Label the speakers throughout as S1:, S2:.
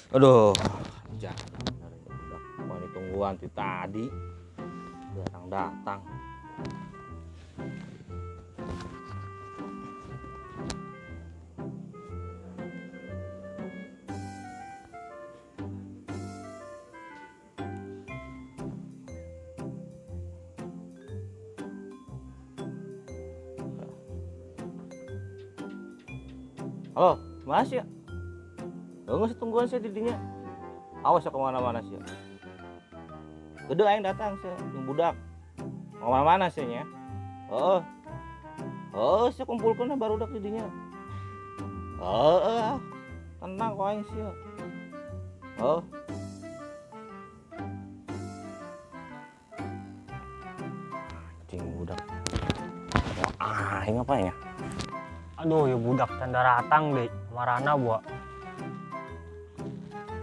S1: Aduh, jangan bener ya, budak. Mau ditungguan ti tadi. Datang-datang. Halo, mas ya? Nggak usah tungguan saya didinya. Awas ya kemana-mana sih. Gede aing datang sih, yang budak. Mau kemana-mana sih nya? Oh, oh, saya kumpulkan baru udah didinya. Oh, tenang kok aing sih. Oh. Anjing budak. Wah, aing apa ya?
S2: Aduh, ya budak tanda ratang deh, marana buat.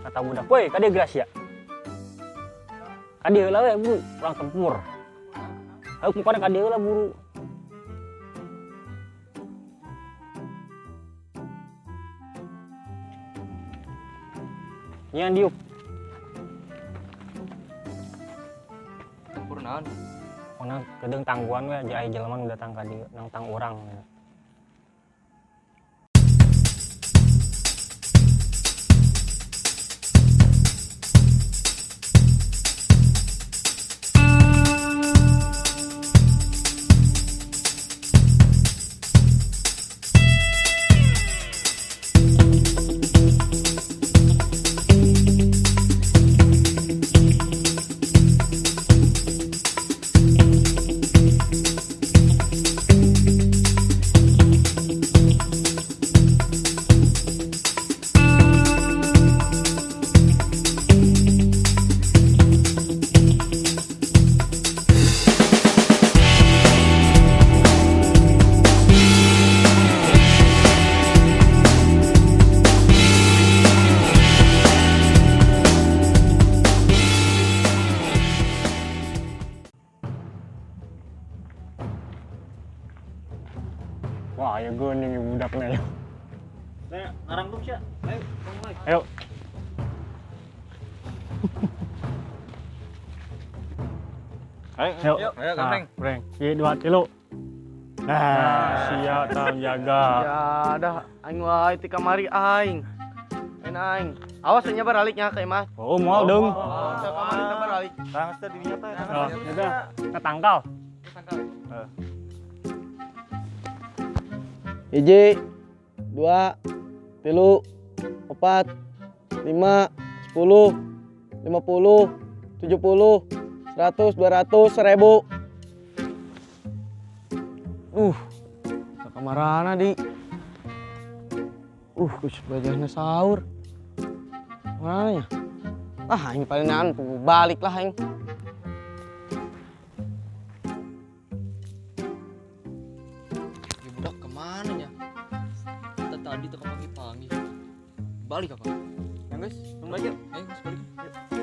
S2: Kata budak, woi, kade Gracia. Kade heula we, buru, urang tempur. Ayo pokoknya kade heula buru. Nyian diuk.
S3: Tempur naon?
S2: Pokoknya kedeng tangguhan we, aja aya jelema nu datang ka dieu, nangtang urang. Wah, ya gue nih budaknya.
S3: Saya ngarang tuh, Sya. Ayo, mulai.
S2: Ayo.
S1: Ayo,
S2: ayo,
S3: ayo, gambreng.
S2: Breng. 1, 2, 3. Nah, siap tang jaga.
S4: Ya, dah aing wae ti kamari aing. Aing aing. Awas nya baraliknya ka imah.
S2: Oh, moal deung.
S4: Oh, kamari teh baralik.
S1: Tang teh di dinya teh.
S2: Oh, udah, ketangkal.
S3: Ketangkal.
S1: Heeh.
S4: 1, 2, 3, 4, 5, 10, 50, 70, 100, 200, 1000. Kamarana di. Kus bajahna sahur. Mana ya? Ah, aing paling naon balik lah aing.
S3: Ya budak kemana nya? Kita tadi tuh panggil-panggil. Balik apa?
S1: Ya guys, balik.
S3: Ayo guys, balik.
S1: Yuk.